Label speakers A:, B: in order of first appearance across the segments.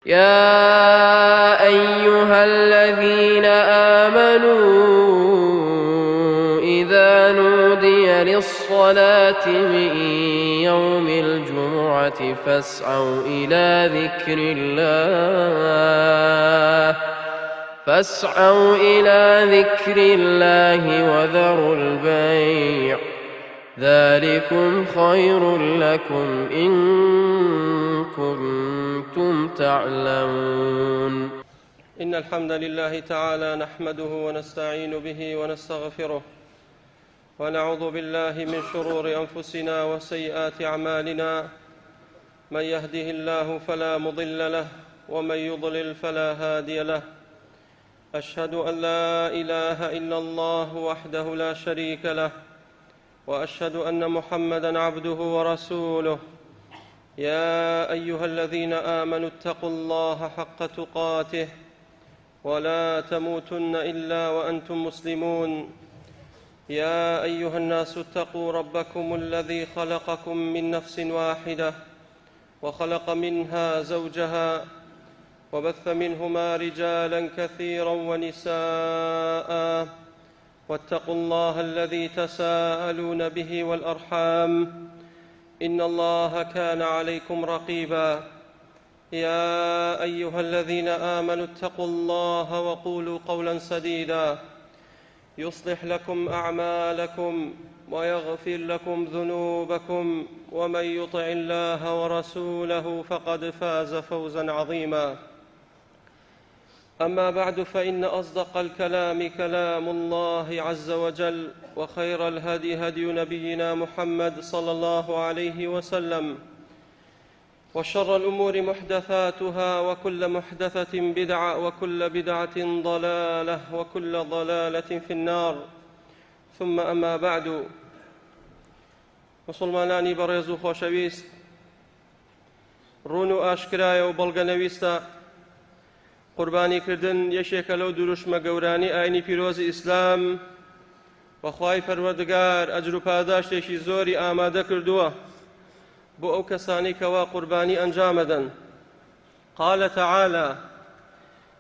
A: يا أيها الذين آمنوا إذا نودي للصلاة من يوم الجمعة فاسعوا إلى ذكر الله فاسعوا إلى ذكر الله وذروا البيع ذلكم خير لكم إن كنتم تعلمون.
B: إن الحمد لله تعالى نحمده ونستعين به ونستغفره، ونعوذ بالله من شرور أنفسنا وسيئات أعمالنا، من يهده الله فلا مضل له ومن يضلل فلا هادي له. أشهد أن لا إله إلا الله وحده لا شريك له، وأشهد أن محمدا عبده ورسوله. يا أيها الذين آمنوا اتقوا الله حق تقاته ولا تموتن إلا وأنتم مسلمون. يا أيها الناس اتقوا ربكم الذي خلقكم من نفس واحدة وخلق منها زوجها وبث منهما رجالا كثيرا ونساء، واتقوا الله الذي تساءلون به والأرحام إن الله كان عليكم رقيبا. يا أيها الذين آمنوا اتقوا الله وقولوا قولا سديدا يصلح لكم أعمالكم ويغفر لكم ذنوبكم، ومن يطع الله ورسوله فقد فاز فوزا عظيما. أما بعد، فإن أصدق الكلام كلام الله عز وجل، وخير الهدي هدي نبينا محمد صلى الله عليه وسلم، وشر الأمور محدثاتها، وكل محدثة بدعة، وكل بدعة ضلالة، وكل ضلالة في النار. ثم أما بعد. مسلمانانی بەڕێز و خۆشەویست، ڕوون و ئاشکرایە و بەڵگەنەویستە قوربانیکردن یەکێکە لەو دروشمە گەورانی ئاینی پیرۆزی ئیسلام و خوای پەروەردگار ئەجر و پاداشتێکی زۆری ئامادە کردووە بۆ ئەو کەسانی کەوا قوربانی ئەنجامەدەن. قال تعالى: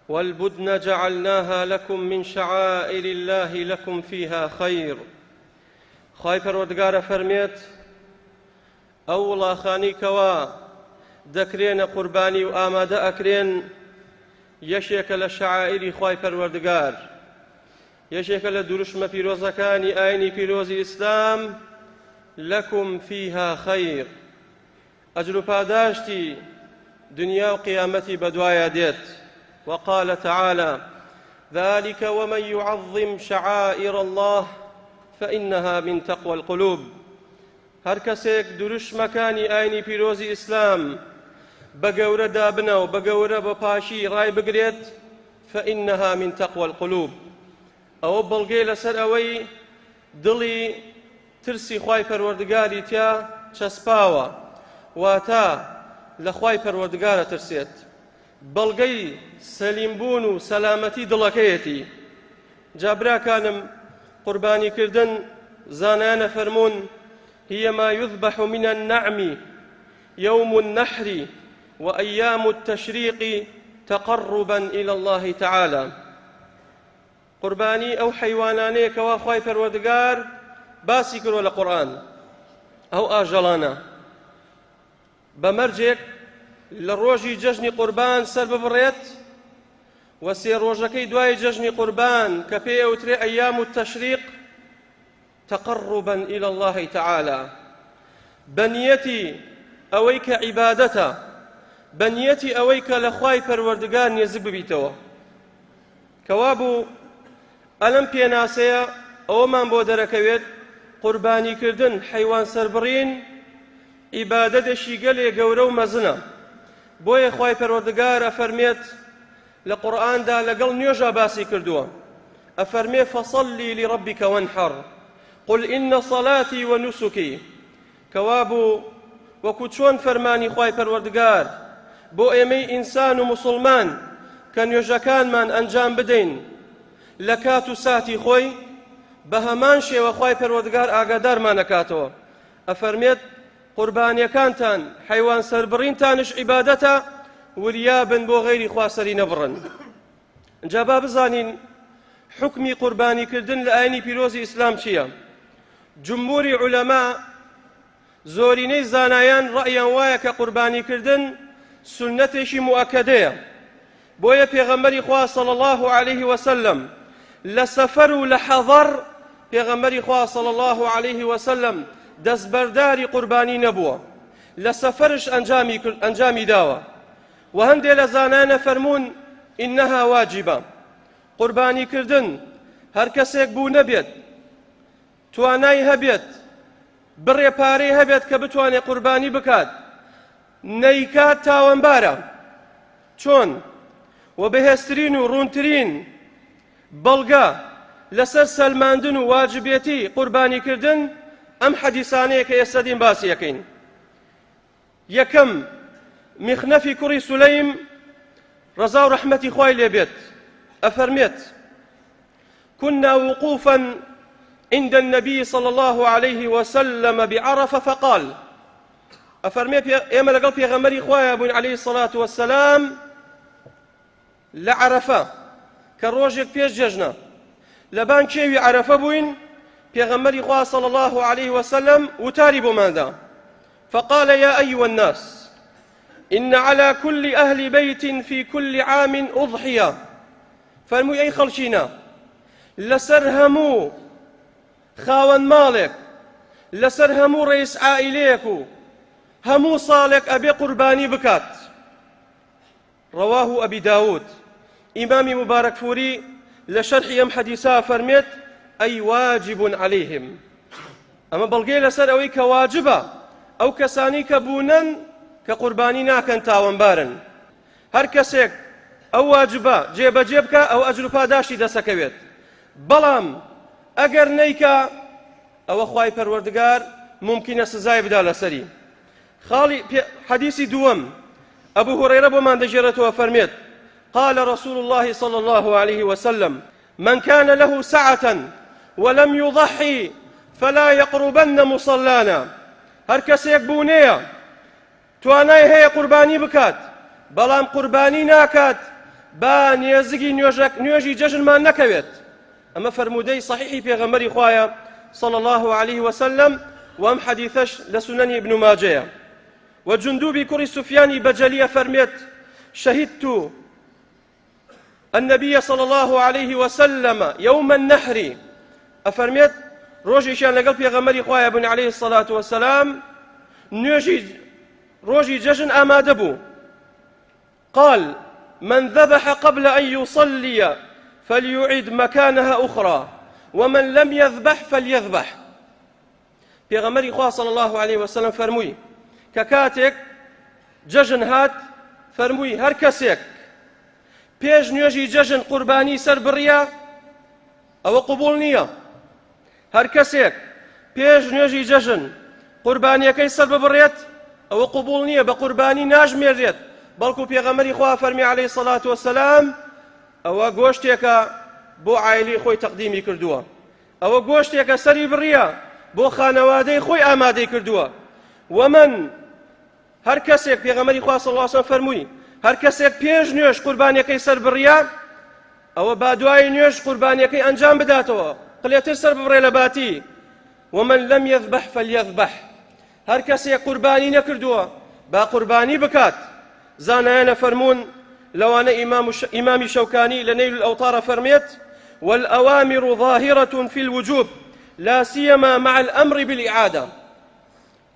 B: والبدن جعلناها لكم من شعائر الله لكم فيها خير. خوای پەروەردگارە فەرمێت ئەو وڵاخانی کەوا دەکرێنە قوربانی و ئامادە ئەکرێن یەکێکە لە شعائری خوای پەروەردگار، یەکێکە لە دروشمە پیرۆزەکانی ئاینی پیرۆزی ئیسلام. لەکم فیها خەیر، ئەجر و پاداشتی دنیا و قیامەتی بەدوایە دێت. وقال تعالى: ذلك ومن يعظم شعائر الله فإنها من تقوى القلوب. هەر کەسێک دروشمەکانی ئاینی پیرۆزی ئیسلام بە گەورە دابنە و بە گەورە بە پاشی ڕای بگرێت، فإنها من تقوى القلوب، ئەوە بەڵگەی لەسەر ئەوەی دڵی ترسی خوای پەروەردگاری تیا چەسپاوە، واتە لە خوای پەروەردگارە ترسێت، بەڵگەی سەلیم بوون و سەلامەتی دڵەکەیەتی. جا براکانم، قوربانیکردن زانایانە فەرموون هي ما يذبح من النعم يوم النحر وأيام التشريق تقربا إلى الله تعالى. قوربانی ئەو حەیوانانەیە کەوا خوای پەروەردگار باسی کردووە لە قورئان، ئەو ئاژەڵانە بە مەرجێک لە ڕۆژی جەژنی قوربان سەر ببڕێت و سێ ڕۆژەکەی دوای جەژنی قوربان کە پێی ئەوترێ ئەیام التشریق تقربا إلى الله تعالى، بە نیەتی ئەوەی کە عیبادەتە، بە نیەتی ئەوەی کە لە خوای پەروەردگار نێزک ببیتەوە. کەوابوو ئەلەم پێناسەیە ئەوەمان بۆ دەرەکەوێت قوربانیکردن، حەیوان سەربڕین عیبادەتێکی گەلێ گەورە و مەزنە. بۆیە خوای پەروەردگار ئەفەرمێت لە قورئاندا لەگەڵ نوێژا باسی کردووە، ئەفەرمێ فەصەلی لربک وانحر قل إن صلاتي ونسكي. کەوابوو وەکو چۆن فەرمانی خوای پەروەردگار بۆ ئێمەی ئینسان و مسلمان کە نوێژەکانمان ئەنجام بدەین لە کات و ساتی خۆی، بە هەمان شێوە خوای پەروەردگار ئاگادارمان ئەکاتەوە، ئەفەرمێت قوربانیەکانتان حەیوان سەربڕینتانش عیبادەتە وریابن بۆ غەیری خوا سەری نەبڕن. جا با بزانین حوکمی قوربانیکردن لە ئاینی پیرۆزی ئیسلام چییە. جمهوری عولەما، زۆرینەی زانایان ڕەئیان وایە کە قوربانیکردن سوننەتێکی موئەکەدەیە، بۆیە پێغەمبەری خوا صلی اللە علیه وسلم لە سەفەر و لە حەضەر پێغەمبەری خوا صلی اللە علیه وسلم دەستبەرداری قوربانی نەبووە، لە سەفەرش ئەنجامی ئەنجامی داوە. و هەندێ لە زانایانە فەرموون ئینها واجبە، قوربانیکردن هەر کەسێک بوو نەبێت توانای هەبێت بڕێ پارەی هەبێت کە بتوانێت قوربانی بکات نەیکات تاوانبارە. چۆن؟ و بەهێزترین و ڕوونترین بەڵگە لەسەر سەلماندن و واجبێتی قوربانیکردن ئەم حەدیسانەیە کە ئێستا دین باسی ئەکەین. یەکەم، میخنەفی کوڕی سولەیم ڕەزا و ڕەحمەتی خوای لێ بێت ئەفەرمێت، كنا وقوفا عند النبي صلى الله عليه وسلم بعرفة فقال، ئەفەرمێ ئێمە لەگەڵ پێغەمبەری خوایە بووین عەلەیهی سەڵات وەسەلام لە عەرەفە کە ڕۆژێک پێش جەژنە لەبان کێوی عەرەفە بووین، پێغەمبەری خوا صلی الله علیه وسلم وتاری بۆماندا، فقال يا أيها الناس إن على كل أهل بيت في كل عام أضحية، فەرمووی ئەی خەڵکینە لەسەر هەموو خاوەن ماڵێک لەسەر هەموو ڕئیس عائیلەیەک و هەموو ساڵێک ئەبێ قوربانی بکات. رواه ابی داود، ئیمامی موبارەکفوری لە شەرحی ئەم حەدیسە فەرمێت ئەی واجب علیهم، ئەمە بەڵگەیە لەسەر ئەوەی کە واجبە ئەو کەسانی کە بوونن کە قوربانی ناکەن تاوانبارن. هەر کەسێک ئەو واجبە جێبەجێ بکە ئەو ئەجر و پاداشتی دەسەکەوێت، بەڵام ئەگەر نیکە ئەوە خوای پەروەردگار مومکینە سزای بدا لەسەری. خاڵی حەدیسی دووەم، ئەبو هورەیرە بۆمان دەگێڕێتەوە فەرمێت قال رسول الله صلى الله عليه وسلم من كان له سعة ولم يضحي فلا يقربن مصلانا، هەر کەسێک بوونەیە توانای هەیە قوربانی بکات بەڵام قوربانی ناکات با نێزگی نوێژی جەژنمان نەکەوێت. ئەمە فەرموودەی صحیحی پێغەمبەری خوایە صلی الله علیه وسلم، و ئەم حەدیثەش لە سونەنی ابن ماجەیە. و جندوبی کوڕی سفیانی بەجەلیە فەرمێت شهدت النبي صلى الله عليه وسلم يوم النحر، ئەفەرمێت ڕۆژێکیان لەگەڵ پێغەمبەری خوایە بوون علیه الصلاة والسلام نوێژی ڕۆژی جەژن ئامادە بوو، قال من ذبح قبل أن يصلي فليعد مكانها أخرى ومن لم يذبح فليذبح. پێغەمبەری خوا صلی الله علیه وسلم فەرمووی کە کاتێک جەژن هات فەرمووی هەر کەسێک پێش نوێژی جەژن قوربانی سەر بڕیە ئەوە قبوڵ نییە. هەر کەسێک پێش نوێژی جەژن قوربانیەکەی سەر ببڕێت ئەوە قبوڵ نییە، بە قوربانی ناژمێرێت، بەڵکو پێغەمبەری خوا فەرمی عەلەیهی سەڵات وەسەلام ئەوە گۆشتێکە بۆ عایلی خۆی تەقدیمی کردووە، ئەوە گۆشتێکە سەری بڕیە بۆ خانەوادەی خۆی ئامادەی کردووە. وەمن هەر کەسێک، پێغەمبەری خوا صلی الله علیه وسلم فەرمووی هەر کەسێک پێش نوێژ قوربانیەکەی سەر بڕیە ئەوە با دوای نوێژ قوربانیەکەی ئەنجام بداتەوە، قلێتر سەر ببڕێ لە باتی. ومن لم يذبح فليذبح، هەر کەسێک قوربانی نەکردووە با قوربانی بکات. زانایانە فەرموون لەوانە ئیمامی شەوکانی لە نەیل الأوطار فەرمێت والأوامر ظاهرة في الوجوب لا سيما مع الأمر بالإعادة.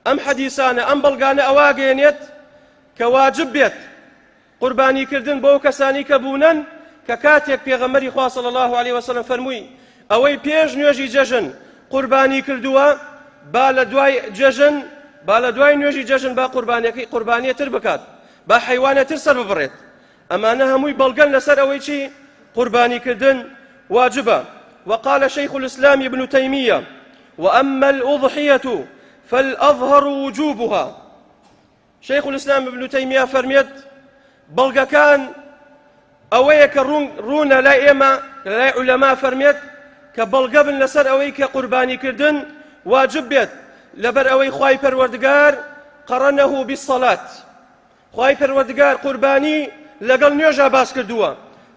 B: ئەم حەدیسانە ئەم بەڵگانە ئەوە گەیەنێت کە واجب بێت قوربانیکردن بۆ کەسانی کە بوونن کە کاتێک پێغەمبەری خوا صلی الله علیه وسلم فەرمووی ئەوەی پێش نوێژی جەژن قوربانی کردووە با لە دوای جەژن با لە دوای نوێژی جەژن با قوربانیەکەی قوربانیەتر بکات، با حەیوانەتر سەر ببڕێت. ئەمانە هەمووی بەڵگەن لەسەر ئەوەی چی قوربانیکردن واجبە. وقال شيخ الإسلام ابن تيمية وأما الأضحية فالأظهر وجوبها. شيخ الإسلام ابن تيمية فەرمێت بەڵگەکان ئەوەیە کە ڕوونە لای ئێمە لای عولەما فەرمێت کە بەڵگە بن لەسەر ئەوەی کە قوربانیکردن واجب بێت، لەبەر ئەوەی خوای پەروەردگار قەڕەنەه بالصلاة. خوای پەروەردگار قوربانی لەگەڵ نوێژا باس کردووە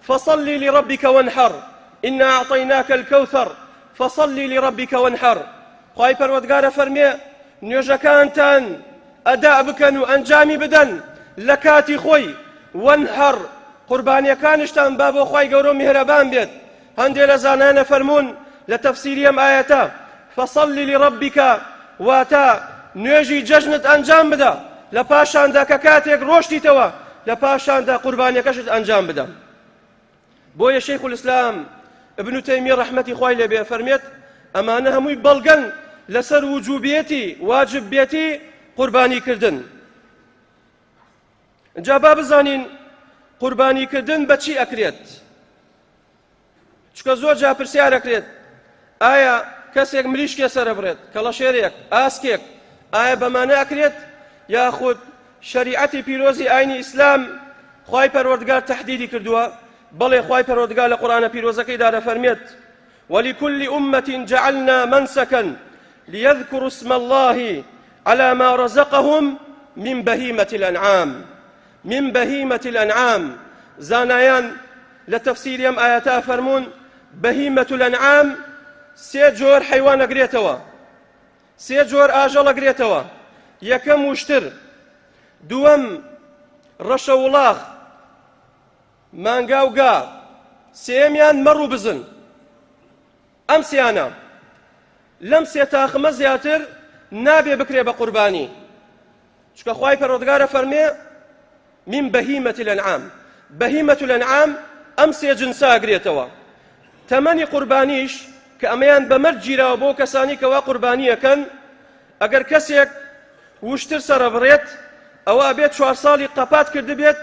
B: فصل لربك وانحر إنا أعطيناك الكوثر فصل لربك وانحر خوای پەروەردگارە فەرمێ نوێژەکانتان ئەدا بکەن و ئەنجامی بدەن لە کاتی خۆی وانحر قوربانیەکانشتان با بۆ خوای گەورە و میهرەبان بێت هەندێ لە زانایانە فەرموون لە تەفسیری ئەم ئایەتە فصل لربک واتە نوێژی جەژنت ئەنجام بدە لە پاشاندا کە کاتێک ڕۆشتیتەوە لە پاشاندا قوربانیەکەشت ئەنجام بدە بۆیە شەیخ الئیسلام ابن تەیمیە ڕەحمەتی خوای لێ بێ فەرمێت ئەمانە هەمووی بەڵگەن لەسەر وجوبیەتی واجب بێتی قوربانی کردن جا با بزانین قوربانی کردن بە چی ئەکرێت چکە زۆر جا پرسیار ئەکرێت ئایا کەسێک مریشکێ سەرەبڕێت کەڵەشێرێک ئاسکێک ئایا بەمانە ئەکرێت یاخود شریعەتی پیرۆزی ئاینی ئیسلام خوای پەروەردگار تهدیدی کردووە بەڵێ خوای پەروەردگار لە قورئانە پیرۆزەکەیدا دەفەرمێت ولكل أمة جعلنا منسكا ليذكروا اسم الله على ما رزقهم من بهيمة الأنعام من بهيمة الأنعام زانایان لە تەفسیری ئەم ئایەتە فەرموون بەهیمەت الأنعام سێ جۆر حەیوان ئەگرێتەوە سێ جۆر ئاژەڵ ئەگرێتەوە یەکەم وشتر دووەم ڕەشە وڵاخ مانگا و گا سێیەمیان مەڕ و بزن ئەم سیانە لەم سێ تاخمە زیاتر نابێ بکرێ بە قوربانی چونکە خوای پەروەردگارە فەرمێ من بەهیمەت الانعام بەهیمەت الانعام ئەم سێ جنسە ئەگرێتەوە تەمەنی قوربانیش کە ئەمەیان بە مەرج گیراوە بۆ کەسانی کەوا قوربانیەکەن ئەگەر کەسێک وشتر سەرەبڕێت ئەوە ئەبێت چوار ساڵی قەپات کردبێت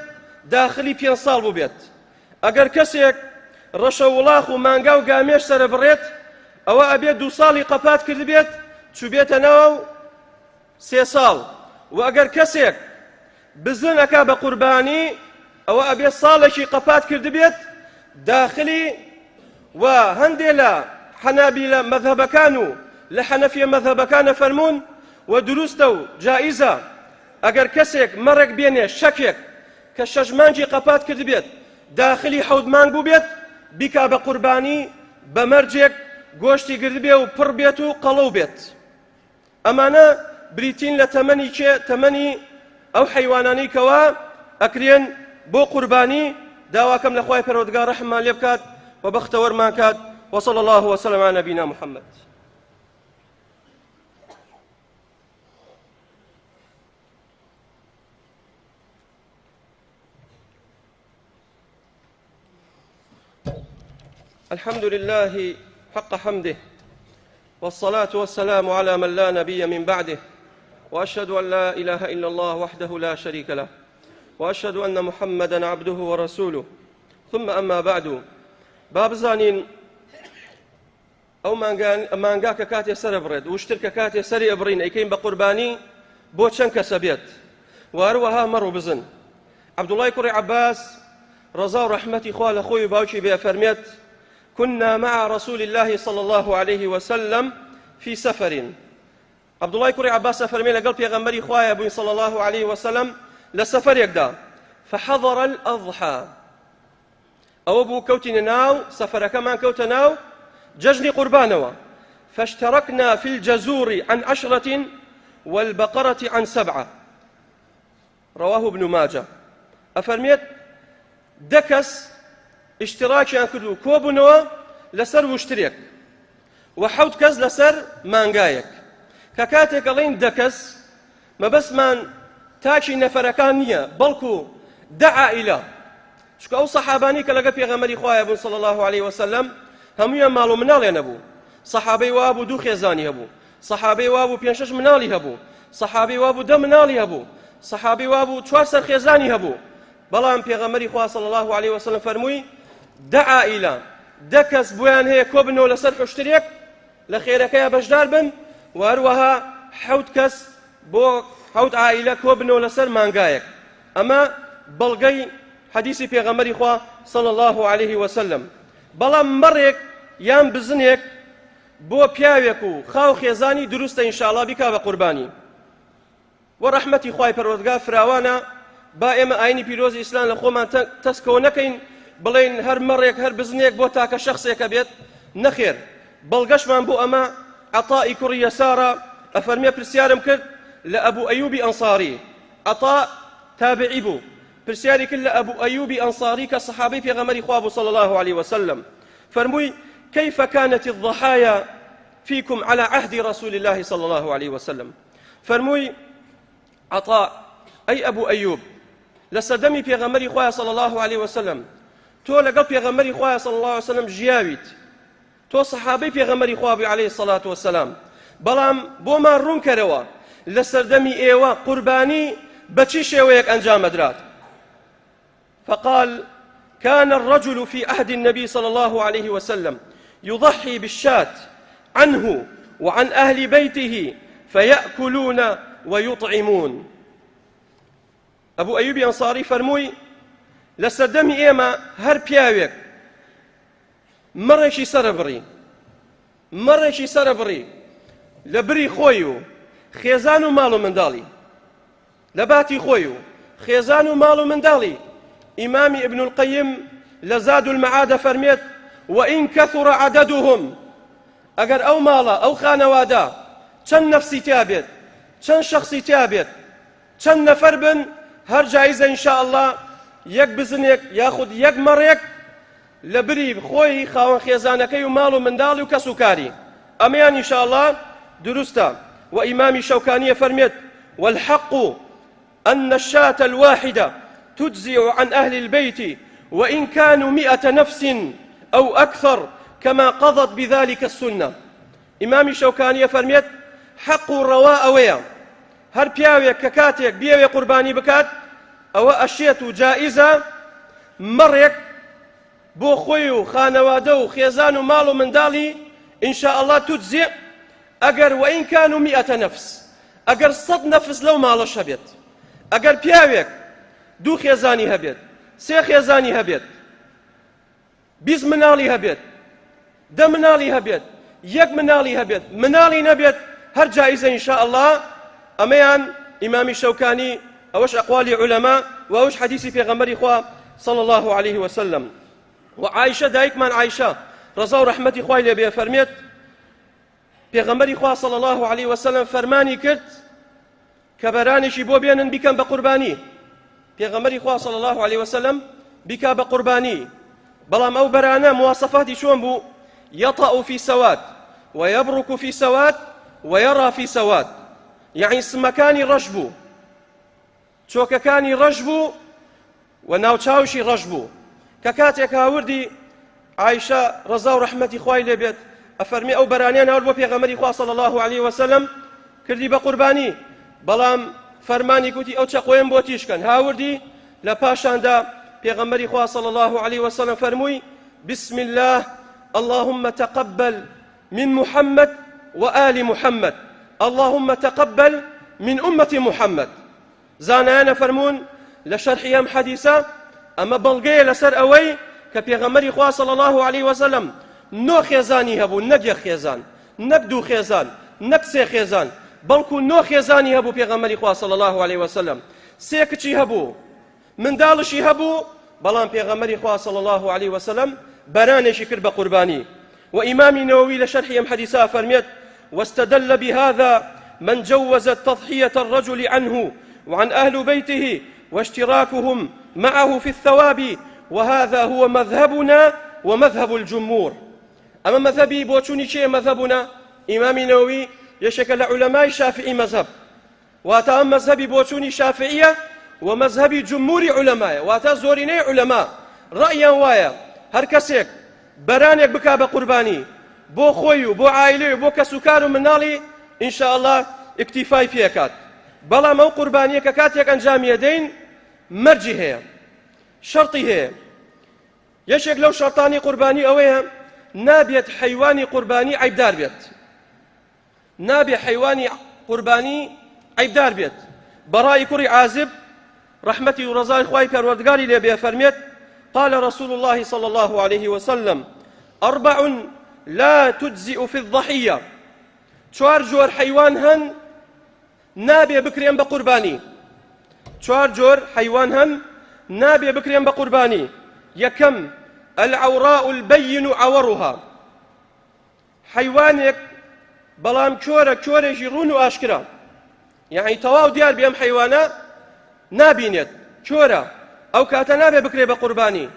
B: داخلی پێ ساڵ بووبێت ئەگەر کەسێک ڕەشە وڵاخ و مانگا و گامێش سەرەبڕێت ئەوە ئەبێت دوو ساڵی قەپات کردبێت چوبێتە ناو سێ ساڵ وە ئەگەر کەسێک بزن ئەکا بە قوربانی ئەوە ئەبێ ساڵێکی قەپات کردبێت داخلی و هەندێ لە حەنابیلە مەذهەبەکان و لە حەنەفیە مەذهەبەکانە فەرموون و دروستە و جائیزە ئەگەر کەسێک مەڕێک بێنێ شەکێک کە شەش مانگی قەپات کردبێت داخلی حەوت مانگ بووبێت بیکا بە قوربانی بە مەرجێک گۆشتی گردبێ و پڕ بێت و قەڵەو بێت ئەمانە بریتین لە تەمەنی کێ؟ تەمەنی ئەو حەیوانانەی کەوا ئەکرێن بۆ قوربانی داواکەم لە خوای پەروەردگار ڕەحممان لێ بکات و بەختەوەرمان کات وصلى الله وسلم على نبينا محمد الحمد لله حق حمده والصلاة والسلام على من لا نبي من بعده وأشهد أن لا إله إلا الله وحده لا شريك له وأشهد أن محمدا عبده ورسوله ثم أما بعد باب زانین ئەو مانگا کە کاتێ سەرە بڕێت وشتر کە کاتێ سەری ئەبڕین ئەیکەین بە قوربانی بۆ چەند کەسە بێت و هەروەها مەڕ و بزن عەبدوڵای کوڕی عەباس ڕەزا و ڕەحمەتی خوا لە خۆی و باوکی بێ فەرمێت كنا مع رسول الله صلى الله عليه وسلم في سفر عەبدوڵای کوڕی عەباس ئەفەرمێ لەگەڵ پێغەمبەری خوایە بووین صلی الله عليه وسلم لە سەفەرێکدا فحضر الأضحى ئەوە بوو کەوتینە ناو سەفەرەکەمان کەوتە ناو جەژنی قوربانەوە فاشتركنا في الجزور عن عشرة والبقرة عن سبعة رواه ابن ماجه ئەفەرمێت دە کەس ئیشتراکیان کرد و کۆبوونەوە لەسەر وشترێک و حەوت کەس لەسەر مانگایەک کە کاتێک ئەڵێین دە کەس مەبەستمان تاکی نەفەرەکان نییە بەڵکو دە عائلە چونکە ئەو سەحابانی کە لەگە پێغەمبەری خوایە بوون صلی الله علیه وسلم هەموویان ماڵ و مناڵیان نەبوو سەحابەی وابوو دوو خێزانی هەبوو سەحابەی وابوو پێنج شەش مناڵی هەبوو سەحابەی وابوو دە مناڵی هەبوو سەحابەی وابوو چوار سەر خێزانی هەبوو بەڵام پێغەمبەری خوا صلی الله علیه وسلم فەرمووی دە عائلە دە کەس بۆیان هەیە کۆبنەوە لەسەر حشترێک لە خێرەکەیا بەشدار بن و هەروەها حەوت کەس بۆ حەوت عائلە کۆبنەوە لەسەر مانگایەک ئەمە بەڵگەی حەدیسی پێغەمبەری خوا صلی الله علیه وسلم بەڵام مەڕێک یان بزنێک بۆ پیاوێک و خاو خێزانی دروستە ئینشاءڵا بیکا بە قوربانی و ڕەحمەتی خوای پەروەردگار فراوانە. با ئێمە ئاینی پیرۆزی ئیسلام لە خۆمان تەسکەوە نەکەین بڵێین هەر مەڕێک هەر بزنێک بۆ تاکە شەخسێکە بێت نەخێر بەڵگەشمان بۆ ئەمە عەتائی کوڕی یەسارە ئەفەرمێ پرسیارم کرد لە ئەبوو ئەیوبی ئەنساری عەتا تابعی بوو پرسیاری کرد لە ئەبوو ئەیوبی ئەنساری کە سەحابەی پێغەمبەری خوا بوو صلی الله علیه وسلم فەرمووی كيف كانت الضحايا فيكم على عهد رسول الله صلى الله عليه وسلم فەرمووی عطاء ئەی ئەبوو ئەیوب لە سەردەمی پێغەمبەری خوایە صلی الله علیه وسلم تۆ لەگەڵ پێغەمبەری خوایە صلی الله علیه وسلم ژیاویت تۆ سەحابەی پێغەمبەری خوا بووی علیه الصلاة والسلام بەڵام بۆمان ڕوونکەرەوە لە سەردەمی ئێوە قوربانی بە چی شێوەیەک ئەنجامەدرات فقال كان الرجل في عهد النبي صلى الله عليه وسلم يضحي بالشاة عنه وعن أهل بيته فيأكلون ويطعمون ئەبو ئەیوبی ئەنساری فەرمووی لە سەردەمی ئێمە هەر پیاوێک مەڕێکی سەرەبڕی مەڕێکی سەرەبڕی لە بری خۆی و خێزان و ماڵ و منداڵی لە باتی خۆی و خێزان و ماڵ و منداڵی ئیمامی ابن القیم لە زاد المعاد فەرمێت وإن كثر عددهم ئەگەر ئەو ماڵە ئەو خانەوادە چەند نەفسی تیا بێت چەند شخصی تیا بێت چەند نەفەر بن هەر جایزە ان شاء اللە یەک بزنێک یاخود یەک مەڕێک لە بری خۆی خاوەن خێزانەکەی و ماڵ و منداڵی و کەس و کاری ئەمەیان ان شاء اللە دروستە و ئیمامی شەوکانیە فەرمێت والحق أن الشاة الواحدة تجزئ عن أهل البيت وإن كانوا مئة نفس أو أكثر كما قضت بذلك السنة ئیمامی شەوکانی ئەفەرمێت، حەق و ڕەوا ئەوەیە هەر پیاوێک کە کاتێک بیەوێ قوربانی بکات ئەوە ئەشێت و جائیزە مەڕێک بۆ خۆی و خانەوادە و خێزان و ماڵ و منداڵی إن شاء الله تجزئ ئەگەر وإن كانوا مئة نفس ئەگەر سەد نەفس لەو ماڵەش هەبێت ئەگەر پیاوێک دوو خێزانی هەبێت سێ خێزانی هەبێت 20 مناڵی هەبێت دە مناڵی هەبێت یەک مناڵی هەبێت مناڵی نەبێت هەر جایزە إن شاء الله ئەمەیان ئیمامی شەوکانی ئەوەش ئەقوالی علەما و ئەوش حەدیسی پێغەمبەری خوا صلی الله عليه وسلم و عایشە دایکمان عایشە ڕەزا و ڕەحمەتی خوای لێ بێ فەرمێت پێغەمبەری خوا صلی الله عليه وسلم فەرمانی کرد کە بەرانێکی بۆ بێنن بیکەن بە قوربانی پێغەمبەری خوا صلی الله علیه وسلم بیکا بە قوربانی بەڵام ئەو بەرانە مواصفاتی چۆن بوو یطأ في سواد ويبرك في سواد ويرى في سواد یعنی سمەکانی ڕەش بوو چۆکەکانی ڕەش بوو و ناوچاوشی ڕەش بوو کە کاتێک هاوردی عایشە ڕەزا و ڕەحمەتی خوای لێ بێت ئەفەرمی ئەو بەرانیان هاورد بۆ پێغەمبەری خوا صلی الله علیه وسلم کردی بە قوربانی بەڵام فەرمانی گوتی ئەو چەقۆیەم بۆ تیشکەن هاوردی لە پاشاندا پێغەمبەری خوا صلی الله علیه وسلم فەرمووی بسم الله اللهم تقبل من محمد وآل محمد اللهم تقبل من أمة محمد زانایان ئەفەرموون لە شەرحی ئەم حەدیسە ئەمە بەڵگەیە لەسەر ئەوەی کە پێغەمبەری خوا صلی الله علیه وسلم نۆ خێزانی هەبوو نەک یەک خێزان نەک دوو خێزان نەک سێ خێزان بەڵکو نۆ خێزانی هەبوو پێغەمبەری خوا صلی الله علیه وسلم سێ کچی هەبوو منداڵشی هەبوو بەڵام پێغەمبەری خوا صلی الله علیه وسلم بەرانێکی کرد بە قوربانی و ئیمامی نەوەوی لە شەرحی ئەم حەدیسە فەرمێت واستدل بهذا من جوز تضحية الرجل عنه وعن أهل بيته واشتراكهم معه في الثواب وهذا هو مذهبنا ومذهب الجمهور أما مذهبي بوتشوني شيء مذهبنا إمام نووي يشكل علماء شافعي مذهب واتە ئەم مەزهەبی بۆچوونی شافعیە و مەزهەبی جمهوری عولەمایە واتە زۆرینەی عولەما ڕەئیان وایە هەر کەسێک بەرانێک بکا بە قوربانی بۆ خۆی و بۆ عایلەی و بۆ کەسوکار و مناڵی إن شاء الله ئیکتیفای پێکات بەڵام ئەو قوربانیە کە کاتێک ئەنجامی ئەدەین مەرجی هەیە شەرتی هەیە یەکێک لەو شەرتانی قوربانی ئەوەیە نابێت حەیوانی قوربانی عەیبدار بێت نابێ حەیوانی قوربانی عەیبدار بێت بەڕای کوڕی عازب ڕەحمەتی و ڕەزای خوای پەروەردگاری لێ بێ فەرمێت قال رسول الله صلى الله عليه وسلم أربع لا تجزئ في الضحية چوار جۆر حەیوان هەن نابێ بکرێن بە قوربانی. چوار جۆر حەیوان هەن نابێ بکرێن بە قوربانی. یەکەم، العوراء البین عورها، حەیوانێک بەڵام کۆرە، کۆرێکی ڕوون و ئاشکرا، یعنی تەواو دیار بێ ئەم حەیوانە نابینێت، کۆرە، ئەو کاتە نابێ بکرێ بە قوربانی.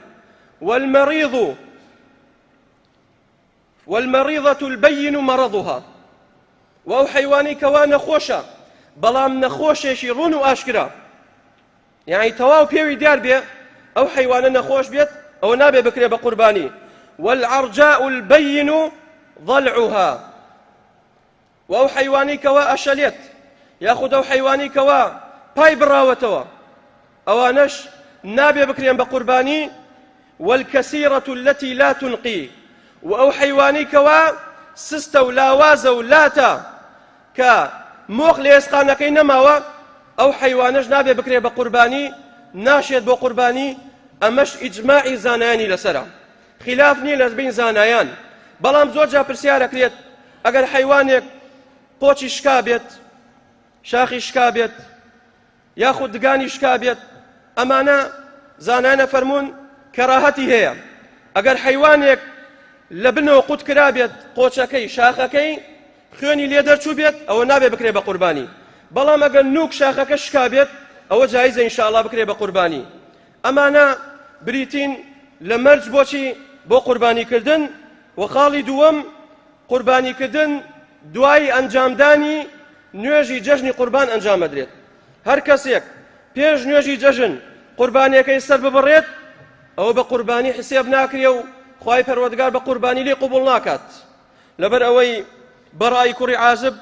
B: والمریض والمریضة البین مرضها، و ئەو حەیوانەی کەوا نەخۆشە بەڵام نەخۆشێکی ڕوون و ئاشکرا، یعنی تەواو پێوی دیار بێ ئەو حەیوانە نەخۆش بێت، ئەوە نابێ بکرێ بە قوربانی. والعرجاء البین ضلعها، و ئەو حەیوانەی کەوا ئەشەلێت یاخود ئەو حەیوانەی کەوا پای بڕاوەتەوە، ئەوانەش نابێ بکرێن بە قوربانی. والکثیرة التي لا تنقی، و ئەو حەیوانەی کەوا سستە و لاوازە و لاتە کە مۆخ لە ئێسقانەکەی نەماوە، ئەو حەیوانەش نابێ بکرێ بە قوربانی، ناشێت بۆ قوربانی. ئەمەش ئیجماعی زانایانی لەسەرە، خلاف نییە لە بین زانایان. بەڵام زۆر جا پرسیار ئەکرێت ئەگەر حەیوانێک قۆچی شکا بێت، شاخی شکا بێت، یاخود دگانی شکا بێت، ئەمانە زانایانە فەرموون کەراهەتی هەیە. ئەگەر حەیوانێک لە بنەوە قوت کرابێت، قۆچەکەی شاخەکەی خوێنی لێ دەرچوو بێت، ئەوە نابێ بکرێ بە قوربانی. بەڵام ئەگەر نوک شاخەکە شکا بێت، ئەوە جایزە ئینشاءاللە بکرێ بە قوربانی. ئەمانە بریتین لە مەرج بۆچی بۆ قوربانیکردن. و خاڵی دووەم، قوربانیکردن دوای ئەنجامدانی نوێژی جەژنی قوربان ئەنجام ئەدرێت. هەر کەسێک پێش نوێژی جەژن قوربانیەکەی سەر ببڕێت، ئەوە بە قوربانی حسێب ناکرێ و خوای پەروەردگار بە قوربانی لێ قبوڵ ناکات. لەبەر ئەوەی بەڕای کوڕی عازب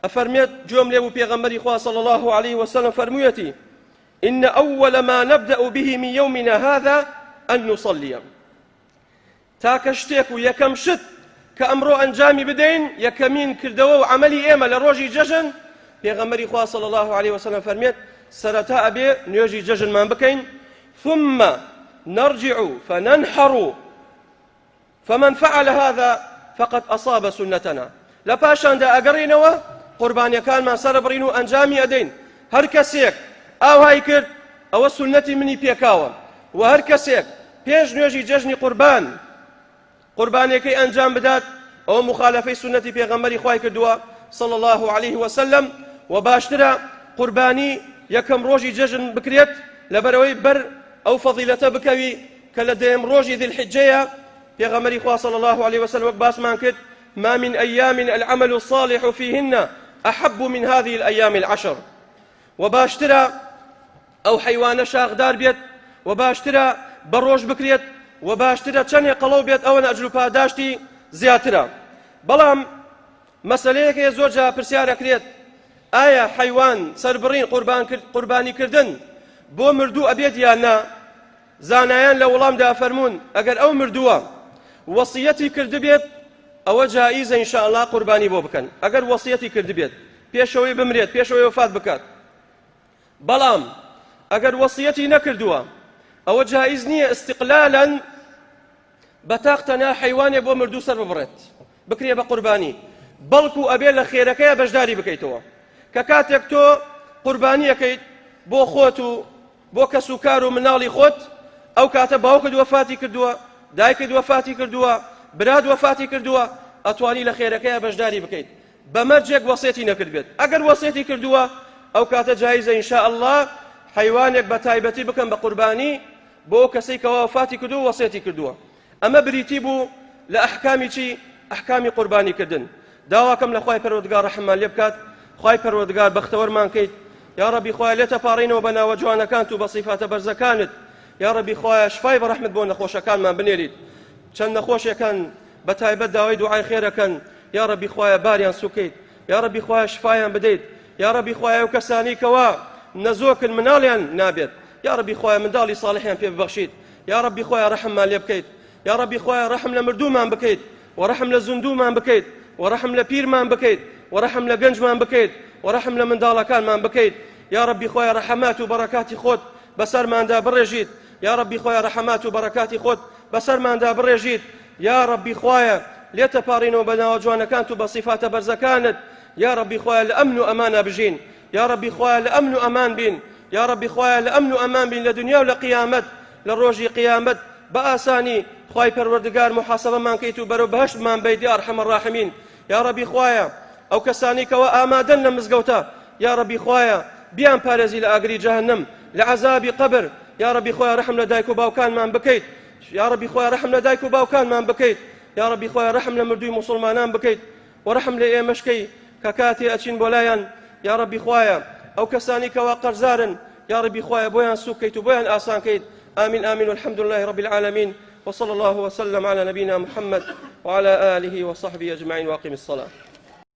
B: ئەفەرمێت گوێم لێ بوو پێغەمبەری خوا صلی الله علیه وسلم فەرموویەتی إن أول ما نبدأ به من يومنا هذا أن نصلي. تاکە شتێک و یەکەم شت کە ئەمڕۆ ئەنجامی بدەین، یەکەمین کردەوە و عەمەلی ئێمە لە ڕۆژی جەژن، پێغەمبەری خوا صلی الله علیه وسلم فەرمێت سەرەتا ئەبێ نوێژی جەژنمان بکەین، ثم نرجع فننحر فمن فعل هذا فقد أصاب سنتنا. لە پاشاندا ئەگەڕێینەوە قوربانیەکانمان سەربڕین و ئەنجامی ئەدەین. هەر کەسێک ئاوهای کرد ئەوە سوننەتی منی پێکاوە، و هەر کەسێک پێش نوێژی جەژنی قوربان قوربانیەکەی ئەنجام بدات ئەوە مخالفەی سوننەتی پێغەمبەری خوای کردووە صلی الله علیه وسلم. و باشترە قوربانی یەکەم ڕۆژی جەژن بکرێت، لەبەرەوەی بەر ئەو فەضیلەتە بکەوی کە لە دەیەم ڕۆژی ذی الحجەیە. پێغەمبەری خوا صلی الله علیه وسلم وەک باسمان کرد ما من أيام العمل الصالح فيهن أحب من هذه الأيام العشر. و باشترە ئەو حەیوانە شاخدار بێت، و باشترە بە ڕۆژ بکرێت، و باشترە چەندێ قەڵەو بێت ئەوەنە ئەجر و پاداشتی زیاترە. بەڵام مەسەلەیەک هەیە زۆر جار پرسیار ئەکرێت، ئایا حەیوان سەربڕین قوربانیکردن بۆ مردوو ئەبێت یان نا؟ زانایان لە وەڵامدا فەرموون ئەگەر ئەو مردووە وەسیەتی کردبێت ئەوە جائیزە ئینشاءاللە قوربانی بۆ بکەن، ئەگەر وەسیەتی کردبێت پێشەوەی بمرێت، پێشەوەی وەفات بکات. بەڵام ئەگەر وەسیەتی نەکردووە ئەوە جائیز نییە استقلالا بە تاق تەنها حەیوانێک بۆ مردوو سەر ببڕێت بکرێ بە قوربانی، بەڵکو ئەبێ لە خێرەکەیە بەشداری بکەیتەوە. کە کاتێک تۆ قوربانیەکەیت بۆ خۆت و بۆ کەس و کار و مناڵی خۆت، ئەو کاتە باوکت وەفاتی کردووە، دایکت وەفاتی کردووە، برات وەفاتی کردووە، ئەتوانی لە خێرەکەیە بەشداری بکەیت بە مەرجێک وەسێتی نەکردبێت. ئەگەر وەسێتی کردووە ئەو کاتە جایزە إن شاء الله حەیوانێک بە تایبەتی بکەن بە قوربانی بۆ ئەو کەسەی کەوا وەفاتی کردووە وەسێتی کردووە. ئەمە بریتی بوو لە ئەحکامی چی؟ ئەحکامی قوربانیکردن. داواکەم لە خوای پەروەردگار ڕەحممان لێ بکات، خوای پەروەردگار بەختەوەرمان کەیت. یا ڕەبی خوایە لێتە پاڕینەوە بە ناوە جوانەکانت و بە سیفاتە بەرزەکانت. یا ڕەبی خوایە شفای بە ڕەحمت بۆ نەخۆشەکانمان بنێریت. چەند نەخۆشێکان بە تایبەت داوای دوعای خێرەکەن، یا ڕەبی خوایە باریان سوکەیت، یا ڕەبی خوایە شفایان بدەیت. یا ڕەبی خوایە ئەو کەسانی کەوا نەزۆکن مناڵیان نابێت، یا ڕەبی خوایە منداڵی صالحیان پێ ببەخشیت. یا ڕەبی خوایە ڕەحممان لێ بکەیت. یا ڕەبی خوایە ڕەحم لە مردوومان بکەیت و ڕەحم لە زیندوومان بکەیت و ڕەحم لە پیرمان بکەیت و ڕەحم لە گەنجمان بکەیت و ڕەحم لە منداڵەکانمان بکەیت. یا ڕەبی خوایە ڕەحەمات و بەڕەکاتی خۆت بەسەرماندا بڕێژیت. یا ڕەبی خوایە ڕەحەمات و بەڕەکاتی خۆت بەسەرماندا بڕێژیت. یا ڕەبی خوایە لێتە پاڕینەوە بە ناوە جوانەکانت و بە سیفاتە بەرزەکانت. یا ڕەبی خوایە لە ئەمن و ئەمانە بژین. یا ڕەبی خوایە لە ئەمن و ئەمان بین. یا ڕەبی خوایە لە ئەمن و ئەمان بین لە دنیا و لە قیامەت لە ڕۆژی قیامەت بە ئاسانی خوای پەروەردگار محاسبەمان کەیت و بەرەو بەهەشتمان بەیت یا ئەرحەم الراحمین. یا ڕەبی خوایە ئەو کەسانی کەوا ئامادەن لە مزگەوتە یا ڕەبی خوایە بیان پارێزی لە ئاگری جەهەنەم لە عەزابی قەبر. یا ڕەبی خوایە ڕەحم لە دایک و باوکانمان بکەیت. یا ڕەبی خوایە ڕەحم لە دایک و باوکانمان بکەیت. یا ڕەبی خوایە ڕەحم لە مردووی موسڵمانان بکەیت و ڕەحم لە ئێمەش کەی کە کاتێ ئەچین بۆ لایان. یا ڕەبی خوایە ئەو کەسانی کەوا قەرزارن یا ڕەبی خوایە بۆیان سوک کەیت و بۆیان ئاسان کەیت. آمين آمين والحمد لله رب العالمين وصلى الله وسلم على نبينا محمد وعلى آله وصحبه أجمعين واقم الصلاة.